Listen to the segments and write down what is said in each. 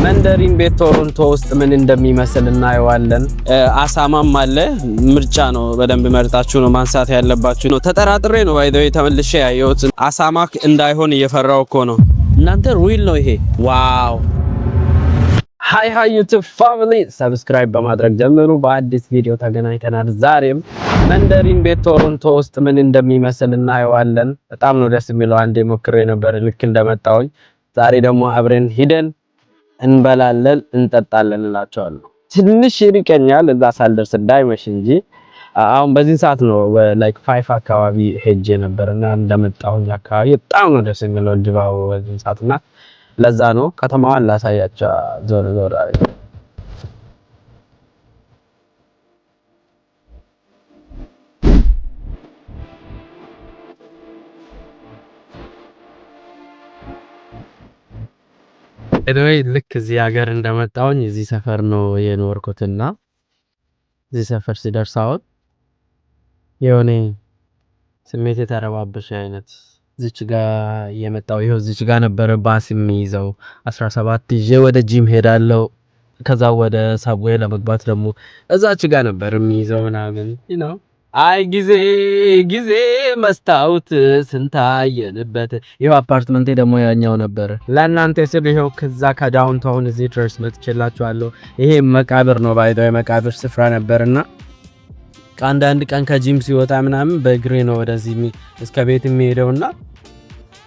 መንደሪን ቤት ቶሮንቶ ውስጥ ምን እንደሚመስል እናየዋለን። አሳማም አለ። ምርጫ ነው። በደንብ መርጣችሁ ነው ማንሳት ያለባችሁ ነው። ተጠራጥሬ ነው by the way ተመልሼ ያየሁት። አሳማ እንዳይሆን እየፈራው እኮ ነው። እናንተ real ነው ይሄ። Wow! Hi, hi YouTube family፣ subscribe በማድረግ ጀምሩ። በአዲስ ቪዲዮ ተገናኝተናል። ዛሬም መንደሪን ቤት ቶሮንቶ ውስጥ ምን እንደሚመስል እናየዋለን። በጣም ነው ደስ የሚለው። አንዴ ሞክሬ ነበር ልክ እንደመጣሁኝ። ዛሬ ደግሞ አብረን ሂደን እንበላለን፣ እንጠጣለን እላቸዋለሁ። ትንሽ ይርቀኛል እዛ ሳልደርስ እንዳይመሽ እንጂ አሁን በዚህ ሰዓት ነው like 5 አካባቢ ሄጄ ነበር እና እንደመጣሁኝ አካባቢ በጣም ነው ደስ የሚለው ድባቡ በዚህ ሰዓት እና ለዛ ነው ከተማዋን ላሳያቸው ዞር ዞር አድርጌ። Anyway ልክ እዚህ ሀገር እንደመጣሁኝ እዚህ ሰፈር ነው የኖርኩትና እዚህ ሰፈር ሲደርስ አሁን የሆነ ስሜት የተረባበሸ አይነት እዚች ጋ እየመጣው ይኸው እዚች ጋ ነበረ ባስ የሚይዘው፣ 17 ይዤ ወደ ጂም ሄዳለው። ከዛ ወደ subway ለመግባት ደግሞ እዛች ጋ ነበር የሚይዘው ምናምን። አይ ጊዜ ጊዜ መስታወት ስንታየንበት። ይኸው አፓርትመንቴ ደግሞ ያኛው ነበር። ለእናንተ ስል ይኸው ከዛ ከ downtown እዚህ ድረስ መጥቼላችኋለሁ። ይሄ መቃብር ነው፣ by the way መቃብር ስፍራ ነበርና አንዳንድ ቀን ከጂም ሲወጣ ምናምን በእግሬ ነው ወደዚህ እስከ ቤት የሚሄደውና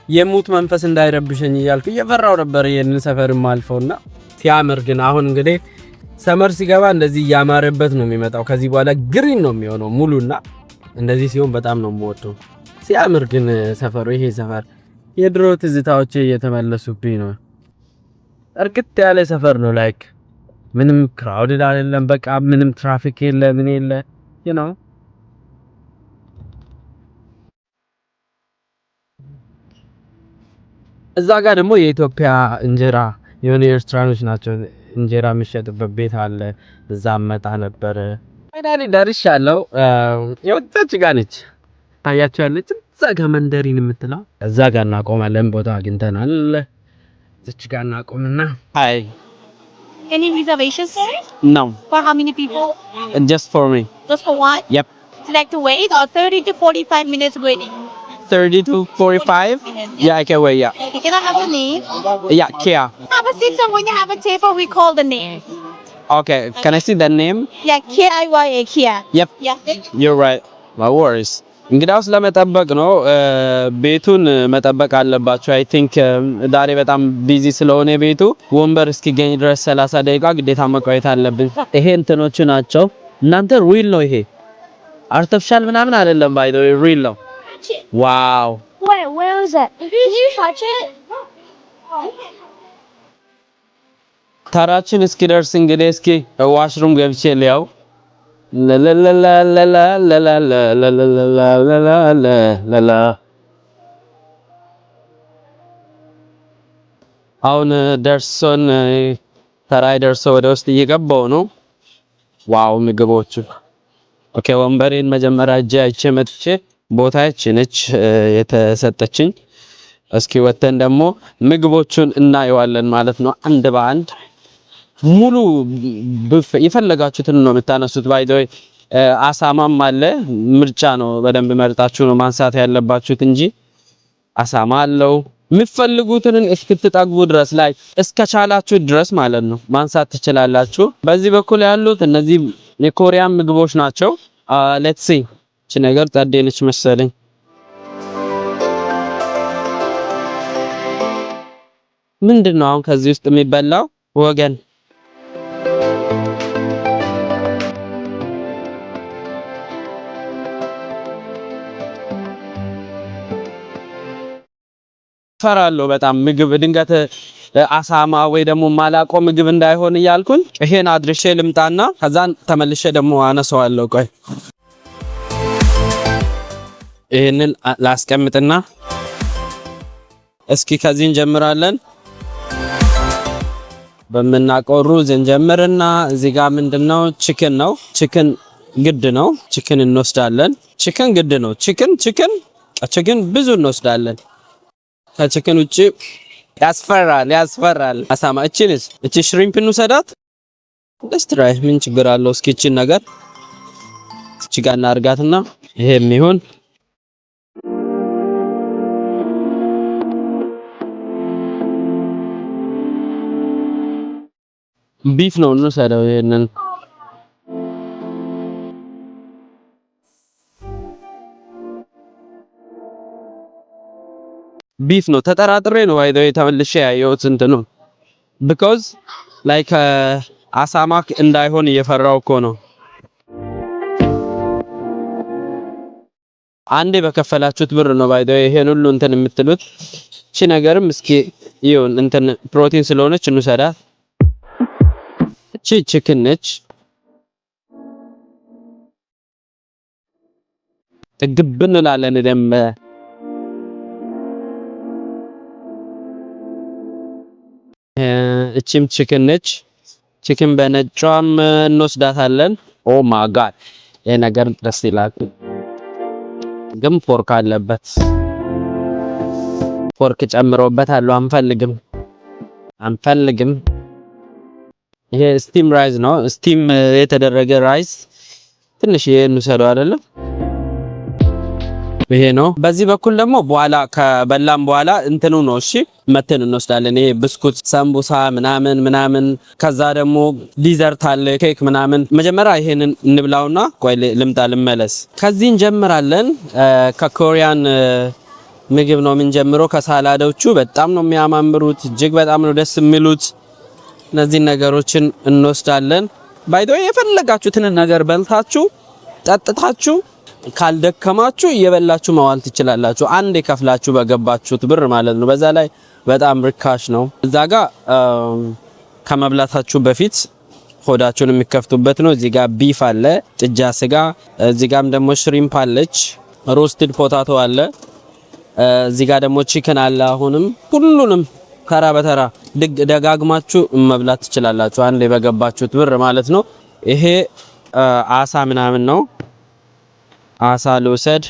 የሙት መንፈስ እንዳይረብሸኝ እያልኩ እየፈራው ነበር ይሄንን ሰፈር አልፈውና ሲያምር ግን አሁን እንግዲህ summer ሲገባ እንደዚህ እያማረበት ነው የሚመጣው። ከዚህ በኋላ green ነው የሚሆነው ሙሉና እንደዚህ ሲሆን በጣም ነው የምወደው። ሲያምር ግን ሰፈሩ፣ ይሄ ሰፈር የድሮ ትዝታዎቼ እየተመለሱብኝ ነው። እርግጥ ያለ ሰፈር ነው። Like ምንም crowded አይደለም። በቃ ምንም ትራፊክ የለ ምን የለ። እዛ ጋር ደግሞ የኢትዮጵያ እንጀራ የሆነ ኤርትራኖች ናቸው እንጀራ የሚሸጥበት ቤት አለ። እዛ መጣ ነበር። Finally ደርሻለሁ። የወጣች ጋር ነች ታያቸው ያለች እዛ ጋር መንደሪን የምትለው እዛ ጋር እናቆማለን። ቦታ አግኝተናል። እዚች ጋር እናቆምና hi. Any reservations, sir? No. For how many people? Just for me. Just for one? Yep. Would you like to wait or 30 to 45 minutes waiting? 30 to 45? Minutes. Yeah, I can wait, yeah. Okay, can I have your name? Yeah, Kia. Have a seat, so when you have a table, we call the name. Okay, can I see the name? Yeah, Kiya, Kia. Yep. Yeah. You're right. No worries. እንግዲያውስ ለመጠበቅ ነው፣ ቤቱን መጠበቅ አለባቸው። I think ዛሬ በጣም busy ስለሆነ ቤቱ ወንበር እስኪገኝ ድረስ 30 ደቂቃ ግዴታ መቆየት አለብን። ይሄ እንትኖቹ ናቸው እናንተ፣ real ነው ይሄ፣ artificial ምናምን አይደለም። By the way real ነው። Wow! Wait, where is it? Did you touch it? ተራችን እስኪደርስ እንግዲህ እስኪ washroom ገብቼ ሊያው ለለለለለለለለለለለለለለለ። አሁን ደርሶን ተራይ ደርሶ ወደ ውስጥ እየገባው ነው። Wow ምግቦቹ! Okay፣ ወንበሬን መጀመሪያ እጄ አይቼ መጥቼ ቦታች ነች የተሰጠችኝ። እስኪ ወተን ደግሞ ምግቦቹን እናየዋለን ማለት ነው። አንድ በአንድ ሙሉ ቡፌ የፈለጋችሁትን ነው የምታነሱት። By the way አሳማም አለ። ምርጫ ነው። በደንብ መርጣችሁ ነው ማንሳት ያለባችሁት እንጂ አሳማ አለው። የምትፈልጉትን እስክትጠግቡ ድረስ ላይ እስከቻላችሁ ድረስ ማለት ነው ማንሳት ትችላላችሁ። በዚህ በኩል ያሉት እነዚህ የኮሪያን ምግቦች ናቸው። Let's see፣ እቺ ነገር ጸዴ ነች መሰለኝ። ምንድን ነው አሁን ከዚህ ውስጥ የሚበላው ወገን? ፈራለሁ በጣም ምግብ ድንገት አሳማ ወይ ደግሞ ማላቆ ምግብ እንዳይሆን እያልኩኝ ይሄን አድርሼ ልምጣና ከዛን ተመልሼ ደግሞ አነሳዋለሁ። ቆይ ይሄንን ላስቀምጥና እስኪ ከዚህ እንጀምራለን። በምናውቀው ሩዝ እንጀምርና እዚህ ጋር ምንድነው? Chicken ነው። Chicken ግድ ነው። Chicken እንወስዳለን። Chicken ግድ ነው። Chicken, chicken, chicken ብዙ እንወስዳለን። ከ chicken ውጪ ያስፈራል፣ ያስፈራል። አሳማ እቺንስ እቺ shrimp እንውሰዳት። Let's try፣ ምን ችግር አለው? እስኪ እቺን ነገር እቺ ጋር እናርጋትና ይሄ የሚሆን beef ነው፣ እንውሰደው ይሄንን። Beef ነው። ተጠራጥሬ ነው by the way ተመልሼ ያየሁት እንትኑ፣ because like አሳማ እንዳይሆን እየፈራው እኮ ነው። አንዴ በከፈላችሁት ብር ነው by the way ይሄን ሁሉ እንትን የምትሉት። እቺ ነገርም እስኪ ይሁን፣ እንትን ፕሮቲን ስለሆነች እንውሰዳት። እቺ chicken ነች። ጥግብ እንላለን ደም። እቺም chicken ነች። Chicken በነጯም እንወስዳታለን። Oh my God፣ ይሄ ነገር ደስ ይላል፣ ግን pork አለበት። Pork ጨምሮበታል። አንፈልግም፣ አንፈልግም። ይሄ steam rice ነው። Steam የተደረገ rice ትንሽ ይሄ እንውሰደው አይደለም፣ ይሄ ነው። በዚህ በኩል ደግሞ በኋላ ከበላም በኋላ እንትኑ ነው። እሺ፣ መተን እንወስዳለን። ይሄ ብስኩት፣ ሰንቡሳ ምናምን ምናምን፣ ከዛ ደግሞ dessert አለ፣ ኬክ ምናምን። መጀመሪያ ይሄንን እንብላውና ቆይ ልምጣ ልመለስ። ከዚህ እንጀምራለን። ከ Korean ምግብ ነው የምንጀምረው። ከ salad ኦቹ በጣም ነው የሚያማምሩት፣ እጅግ በጣም ነው ደስ የሚሉት። እነዚህን ነገሮችን እንወስዳለን። By the way የፈለጋችሁትን ነገር በልታችሁ ጠጥታችሁ ካልደከማችሁ እየበላችሁ መዋል ትችላላችሁ። አንድ የከፍላችሁ በገባችሁት ብር ማለት ነው። በዛ ላይ በጣም ርካሽ ነው። እዛ ጋ ከመብላታችሁ በፊት ሆዳችሁን የሚከፍቱበት ነው። እዚህ ጋር beef አለ፣ ጥጃ ስጋ። እዚህ ጋም ደግሞ shrimp አለች፣ roasted potato አለ። እዚህ ጋር ደግሞ chicken አለ። አሁንም ሁሉንም ተራ በተራ ደጋግማችሁ መብላት ትችላላችሁ፣ አንድ በገባችሁት ብር ማለት ነው። ይሄ አሳ ምናምን ነው። አሳ ልውሰድ።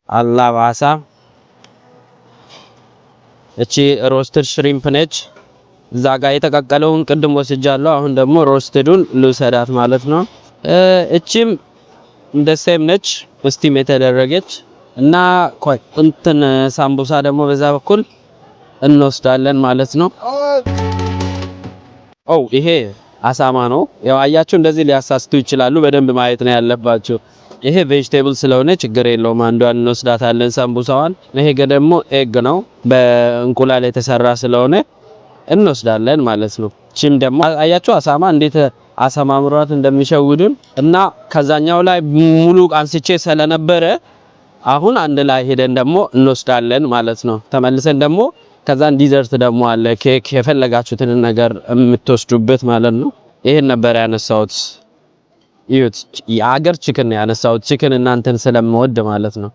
አላ አሳ። እቺ roasted shrimp ነች። እዛ ጋር የተቀቀለውን ቅድም ወስጃለሁ። አሁን ደግሞ roasted ኡን ልውሰዳት ማለት ነው። እቺም እንደ same ነች፣ steam የተደረገች። እና ቆይ እንትን ሳምቡሳ ደግሞ በዛ በኩል እንወስዳለን ማለት ነው። ኦ፣ ይሄ አሳማ ነው። ያው አያችሁ፣ እንደዚህ ሊያሳስቱ ይችላሉ። በደንብ ማየት ነው ያለባችሁ። ይሄ vegetable ስለሆነ ችግር የለውም። አንዷን እንወስዳታለን ሳምቡሳዋን። ይሄ ደግሞ egg ነው፣ በእንቁላል የተሰራ ስለሆነ እንወስዳለን ማለት ነው። ቺም ደግሞ አያችሁ አሳማ እንዴት አሰማምሯት እንደሚሸውዱን። እና ከዛኛው ላይ ሙሉ አንስቼ ስለነበረ አሁን አንድ ላይ ሄደን ደግሞ እንወስዳለን ማለት ነው። ተመልሰን ደግሞ ከዛን dessert ደግሞ አለ፣ ኬክ፣ የፈለጋችሁትን ነገር የምትወስዱበት ማለት ነው። ይሄን ነበር ያነሳሁት። እዩት፣ የአገር chicken ነው ያነሳሁት። Chicken እናንተን ስለምወድ ማለት ነው።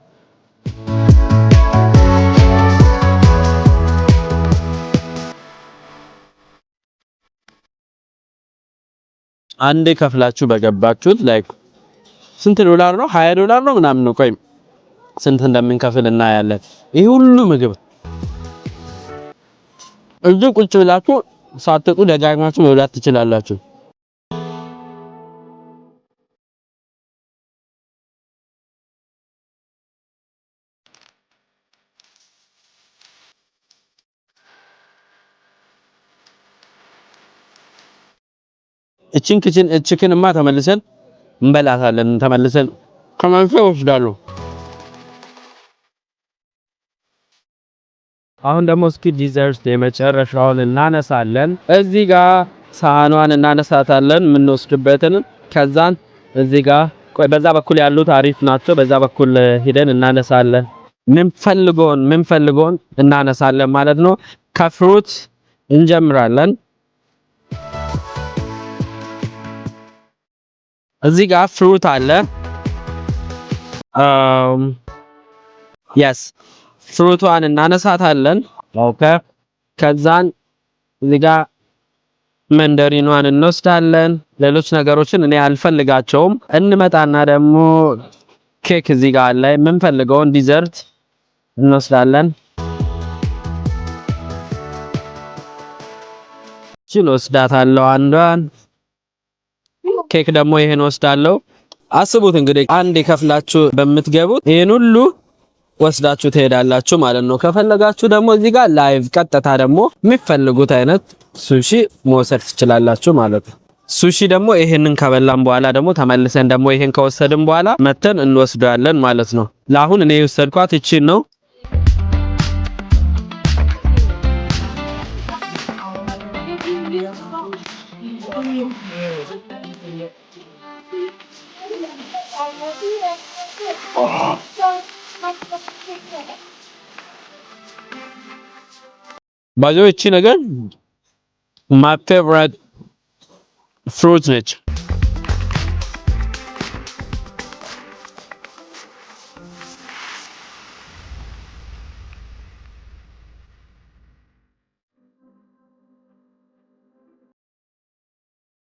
አንዴ ከፍላችሁ በገባችሁት like ስንት ዶላር ነው? 20 ዶላር ነው ምናምን ነው። ቆይ ስንት እንደምንከፍል እናያለን። ይህ ሁሉ ምግብ እዚህ ቁጭ ብላችሁ ሳትጡ ደጋግማችሁ መብላት ትችላላችሁ። እቺን chicken ማ ተመልሰን እንበላታለን። ተመልሰን ከማንፊያ ወስዳለሁ። አሁን ደግሞ እስኪ dessert የመጨረሻውን እናነሳለን። እዚህ ጋር ሳህኗን እናነሳታለን የምንወስድበትን። ከዛን እዚህ ጋር ቆይ፣ በዛ በኩል ያሉት አሪፍ ናቸው። በዛ በኩል ሂደን እናነሳለን። ምንፈልገውን እናነሳለን ማለት ነው። ከ fruit እንጀምራለን። እዚህ ጋር fruit አለ። Yes፣ fruit ኧን እናነሳታለን። Okay፣ ከዛን እዚህ ጋር mandarin ኗን እንወስዳለን። ሌሎች ነገሮችን እኔ አልፈልጋቸውም። እንመጣና ደግሞ ኬክ እዚህ ጋር አለ። የምንፈልገውን dessert እንወስዳለን። እቺን ወስዳታለሁ አንዷን። ኬክ ደግሞ ይሄን ወስዳለሁ። አስቡት እንግዲህ አንድ ከፍላችሁ በምትገቡት ይሄን ሁሉ ወስዳችሁ ትሄዳላችሁ ማለት ነው። ከፈለጋችሁ ደግሞ እዚህ ጋር live ቀጥታ ደግሞ የሚፈልጉት አይነት ሱሺ መውሰድ ትችላላችሁ ማለት ነው። ሱሺ ደግሞ ይሄንን ከበላን በኋላ ደግሞ ተመልሰን ደግሞ ይሄን ከወሰድን በኋላ መተን እንወስደዋለን ማለት ነው። ለአሁን እኔ የወሰድኳት እቺን ነው። By the way, እቺ ነገር my favorite fruit ነች።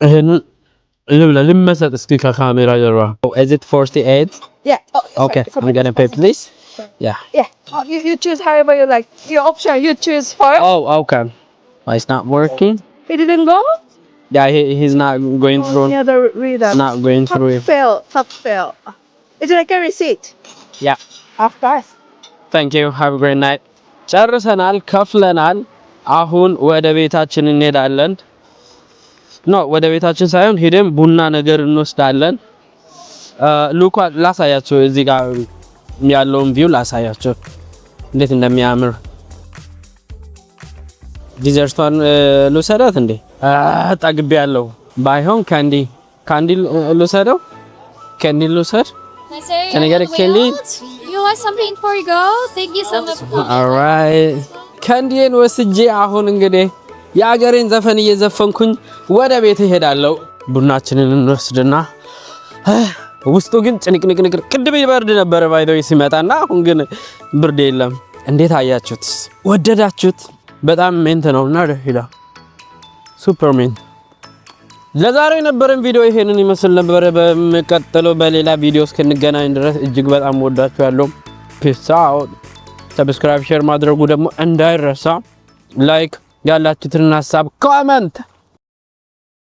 ይሄንን ልብላ ልመሰጥ እስኪ ከካሜራ ጀርባ። Is it 48? Yeah. Oh, sorry, Okay, sorry. I'm gonna pay, please. Yeah. Yeah. Oh, you choose however you like. Your option. You choose first. Oh, okay. Oh, it's not working? It didn't go. Yeah, he's not going through. Yeah, the reader. Not going Top through. fail. Top fail. Is it like a receipt? Yeah. Of course. Thank you. Have a great night. ጨርሰናል፣ ከፍለናል። አሁን ወደ ቤታችን እንሄዳለን። No, ወደ ቤታችን ሳይሆን ሄደን ቡና ነገር እንወስዳለን። Look ላሳያችሁ፣ እዚህ ጋር ያለውን view ላሳያችሁ እንዴት እንደሚያምር። Dessert ቷን ልውሰዳት እንዴ? ጠግቤ ያለው ባይሆን candy candy ልውሰደው፣ candy ልውሰድ። Sir, Can I get a candy? You want something before you go? Thank you so much. Alright, candy ዬን ወስጄ አሁን እንግዲህ የአገሬን ዘፈን እየዘፈንኩኝ ወደ ቤት እሄዳለሁ። ቡናችንን እንወስድና ውስጡ ግን ጭንቅንቅንቅ ቅድም ይበርድ ነበረ by the way ሲመጣና አሁን ግን ብርድ የለም። እንዴት አያችሁት? ወደዳችሁት? በጣም mint ነው እና ደስ ይላል። Super mint። ለዛሬ የነበረን ቪዲዮ ይሄንን ይመስል ነበረ። በሚቀጥለው በሌላ ቪዲዮ እስክንገናኝ ድረስ እጅግ በጣም ወዳችኋለሁ። Peace out። Subscribe፣ share ማድረጉ ደግሞ እንዳይረሳ። Like ያላችሁትን ሀሳብ comment።